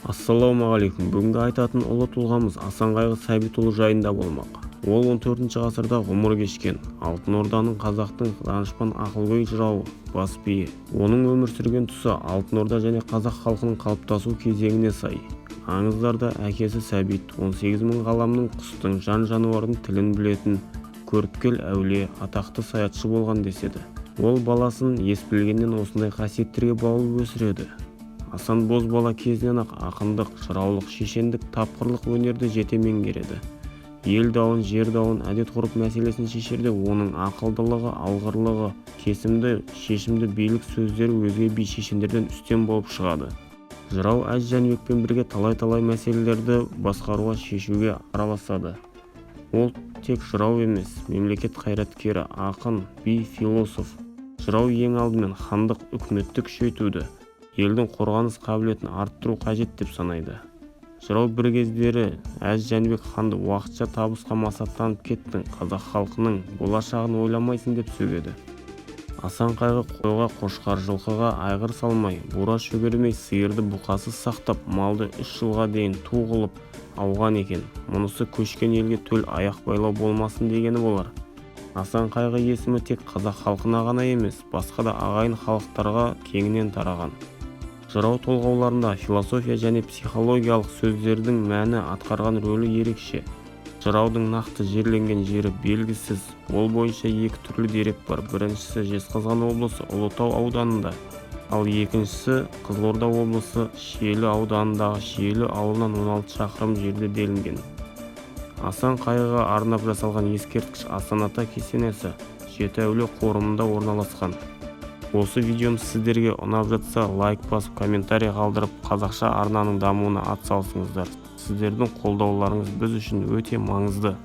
Ассалаумағалейкум! Бүгінгі айтатын ұлы тұлғамыз Асан қайғы Сәбитұлы жайында болмақ. Ол 14 ғасырда ғұмыр кешкен Алтын Орданың, қазақтың данышпан, ақылгөй жырауы, бас биі. Оның өмір сүрген тұсы Алтын Орда және қазақ халқының қалыптасу кезеңіне сай. Аңыздарда әкесі Сәбит 18 мың ғаламның, құстың, жан-жануардың тілін білетін көріпкел әулие, атақты саятшы болған деседі. Ол баласын ес білгеннен осындай қасиеттерге баулып өсіреді. Асан бозбала кезінен-ақ ақындық, жыраулық, шешендік, тапқырлық өнерді жете меңгереді. Ел дауын, жер дауын, әдет-ғұрып мәселесін шешерде оның ақылдылығы, алғырлығы, кесімді, шешімді билік сөздері өзге би, шешендерден үстем болып шығады. Жырау Әз Жәнібекпен бірге талай-талай мәселелерді басқаруға, шешуге араласады. Ол тек жырау емес, мемлекет қайраткері, ақын, би, философ. Жырау ең алдымен хандық үкіметті күшейтуді, елдің қорғаныс қабілетін арттыру қажет деп санайды. Жырау бір кездері Әз Жәнібек ханды «уақытша табысқа масаттанып кеттің, қазақ халқының болашағын ойламайсың» деп сөгеді. Асан қайғы қойға қошқар, жылқыға айғыр салмай, бура шөгермей, сиырды бұқасыз сақтап, малды 3 жылға дейін ту қылып алған екен. Мұнысы көшкен елге төл аяқ байлау болмасын дегені болар. Асан қайғы есімі тек қазақ халқына ғана емес, басқа да ағайын халықтарға кеңінен тараған. Жырау толғауларында философия және психологиялық сөздердің мәні, атқарған рөлі ерекше. Жыраудың нақты жерленген жері белгісіз. Ол бойынша екі түрлі дерек бар: біріншісі Жезқазған облысы Ұлытау ауданында, ал екіншісі Қызылорда облысы Шиелі ауданындағы Шиелі ауылынан 16 шақырым жерде делінген. Асан қайғыға арнап жасалған ескерткіш Асан ата кесенесі Жеті әулие қорымында орналасқан. Осы видеом сіздерге ұнап жатса, лайк басып, комментарий қалдырып, қазақша арнаның дамуына атсалысыңыздар. Сіздердің қолдауларыңыз біз үшін өте маңызды.